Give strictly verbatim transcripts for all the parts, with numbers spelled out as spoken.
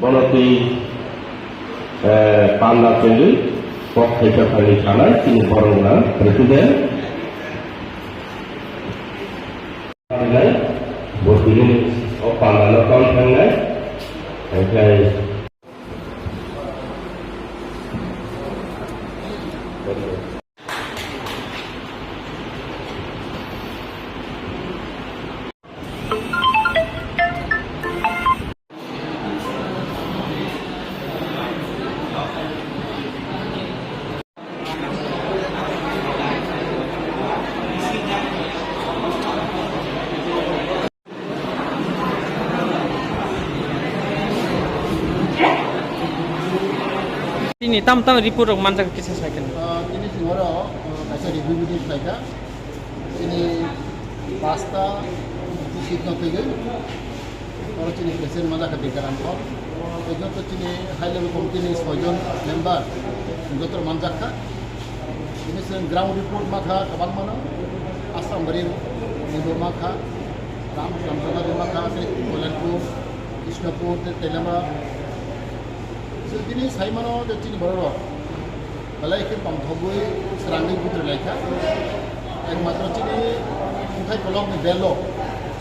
Bono twi, eh, panda twi kok khaisa thani sanai chini borok na president. Bo tini o panda no tong thangnai. Hingkhai Tini tam tam report rok manjak kisa sai khe. Ah, tini chwng oro, ah, kaisa review meeting khlai kha. Tini pasta seat no twi gwi. Oro chini president manjak kha Bikaram Paul. Tei joto chini high level committee ni soijon member joto manjak kha. Tini chwng ground report ma kha kwbangma no. Asambari ni bo ma kha. Ram, Ramsana bo ma kha, tei Koilanpur, Krishnapur, tei Telamara. So, tini sai mano je chini borok rok belai khe tongthogwi srangwi buthri lai kha. Ekmatro chini bwthai kolokni belo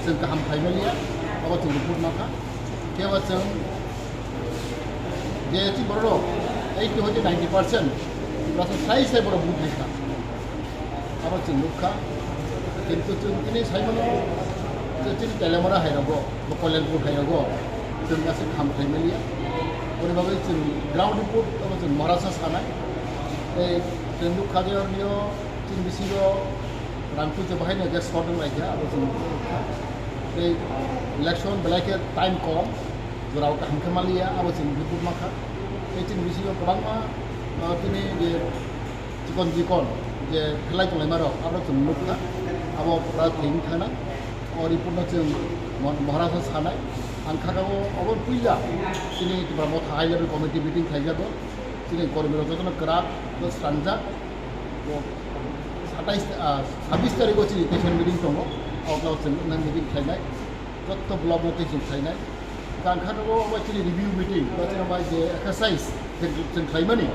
chwng kaham khai maliya, abo chwng report ma kha. Khe bo chwng je chini borok rok eighty hoite ninety percent Tiprasa sai sai borok buthri kha. Abo chwng nukha. Kintu chwng tini sai mano je chini Telamara hai rogo, bo Koilanpur hai rogo chwng aswk kaham khai maliya. Boni bagwi chwng ground report abo chwng Maharashtra sanai. Tei chwng nukha je ornio chini bisingo rang puicha bahaino gas short wng lai kha, abo chwng nukha. Tei election belai khe time kom, jorao kaham khe maliya, abo chwng report ma kha. Tei chini bisingo kwbangma, ah, tini je chikon chikon je khlai tonglaima rok abo chwng nukha, abo pura thwng thana. O report no chwng Mo-, Maharashtra sanai. Ang kha kha o, obo puila chini Tipra Motha high level committee meeting khaijago. Chini kormi rok jotono kwrak, bo srangjak. Bo satais, ah, sabis tarikh o chini tension meeting tongo. Obo chwng meeting khlainai. Jotto block no tei chwng khlainai. Tang kha tongo obo chini review meeting, bo chini bai je exercise chwng, chwng khlaimani,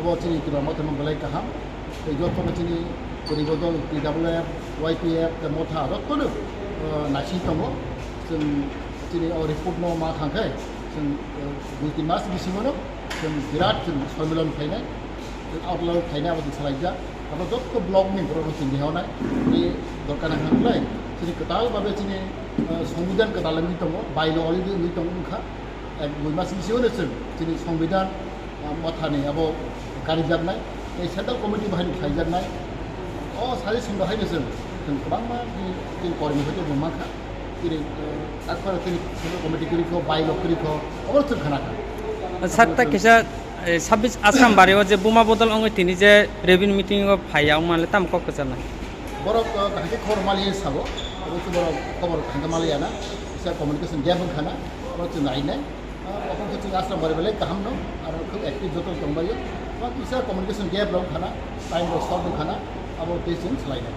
obo chini Tipra Motha no belai kaham. Tei jotto no chini Kormi dol, T W F, Y P F, tei Motha jotto no, eh, naising tongo. Chwng chini o report no ma thang khe, chwng, eh, dui tin mas bisingo no chwng birat chwng sonmilan khlainai. Outlaw khaina abo chwng salaijak. Abo jotto block ni borok rok chwng leha nai. Tei dorkar nang kha khlai chini kwtal babe chini, ah, songbidhan kwtal wngwi tongo, bylaw already wngwi tongo wngkha. Ek dui mas bisi ulo chwng chini songbidhan, ah, Motha ni abo karijaknai. Tei central committee bahai ni khaijaknai. O suggestion bahai no chwng, chwng kwbangma chini, chini kormi hoite bo mankha. Chini, eh, takphano chini central committee kwrwi kho, bylaw kwrwi kho, abo chwng khna kha. Sir, ta kisa, eh, sabis Asrambari o je buma bodol wngwi tini je review meeting o phai ya wngmale tamo kok kwcharnai? Borok, eh, kaham khe khobor maliya sabo, abo se borok khobor kaham khe maliya na, kisa communication gap wngkha na, abo chwng nainai. Ah, abo khe chwng Asrambari belai kaham no, aro khub active joto tongbaio. Ba kisa communication gap rok wngkha na, time rok short wngkha na, abo tei chwng swlainai.